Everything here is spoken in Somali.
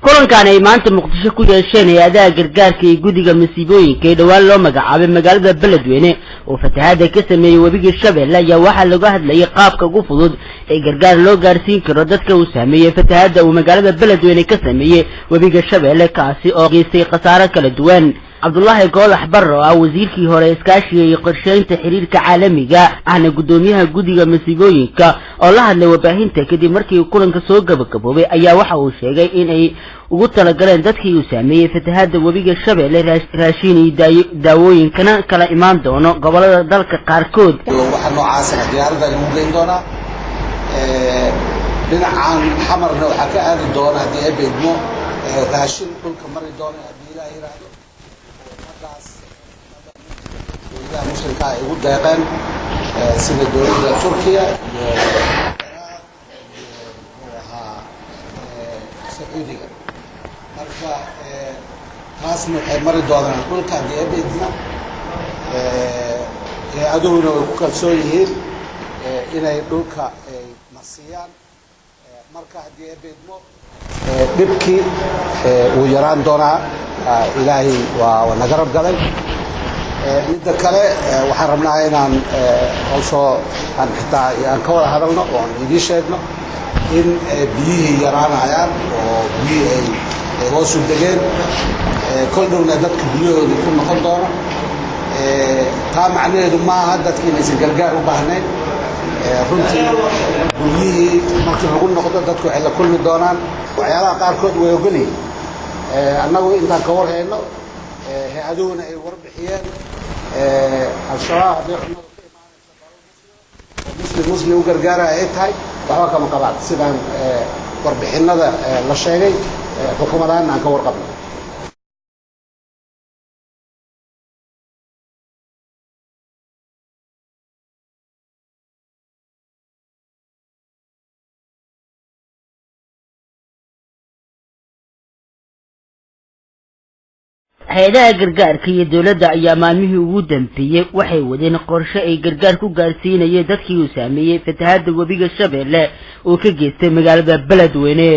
Kulankan ay maanta Muqdisho ku yeesheen hay-adaha gargaarka iyo guddiga masiibooyinka ee dhowaan loo magacaabay magaalada Beledweyne oo fatahaada ka sameeyey webiga Shabeelle ayaa waxaa laga hadlayay qaabka ugu fudud ee gargaar loo gaarsiin karo dadka uu saameeyey fatahaada uu magaalada Beledweyne ka sameeyey webiga Shabeelle, kaasi oo geystay khasaaro kala duwan. Cabdulaahi Goolax Barre, oo ah wasiirkii hore iskaashiga iyo qorsheynta xiriirka caalamiga, ahna guddoomiyaha guddiga masiibooyinka, oo la hadlay warbaahinta kadib markii kulanka soo gabagaboobay, ayaa waxa uu sheegay in ay ugu talagaleen dadkii uu saameeyey fatahaada webiga Shabeelle raashiin iyo daawooyinkana kala imaan doono gobolada dalka qaarkood. Waxa noocaasna diyaaradda lagu geyn doonaa. Dhinacan Xamarna waxaa ka aadi doona, haddii ay beydmo, raashin dhulka mari doona, haddii Ilaah yiraahdo, ummadaas dowladaha Muslimka ay ugu deeqeen, sida dowladda Turkiya iyo Ciraaq iyo, muxuu ahaa, Sacuudiga. Marka taasna waxay mari doonaan dhulka, haddii ay beydna. Hay-aduhuna way ku kalsoon yihiin inay dhulka ay marsiiyaan. Marka haddii ay beydmo, dhibkii wuu yaraan doonaa. Ilaahay waa naga rab galay. Midda kale, waxaan rabnaa inaan also aan xitaa aan ka wada hadalno oo aan idiin sheegno in biyihii yaraanayaan oo biyihii ay hoosu degeen, kol dhowna dadka biyahooda ku noqon doono. Taa macnaheedu maaha dadki inaysan gargaar u baahnayn. Runtii guryihii markii lagu noqdo, dadku waxay la kulmi doonaan waxyaalaha qaarkood way ogolyihin. Annagu intaan ka war hayno, hay-aduhuna ay warbixiyeen, Al-Shabaab hadday cunadu ka imaanayso oo Muslim Muslim u gargaaraya ay tahay, waxba kama qabaan, sidaan warbixinada la sheegay, xukuumadaana aan ka warqabno. Hay-adaha gargaarka iyo dowladda ayaa maalmihii ugu dambeeyey waxay wadeen qorshe ay gargaar ku gaarsiinayeen dadkii uu saameeyey fatahaada webiga Shabeelle oo ka geystay magaalada Beledweyne.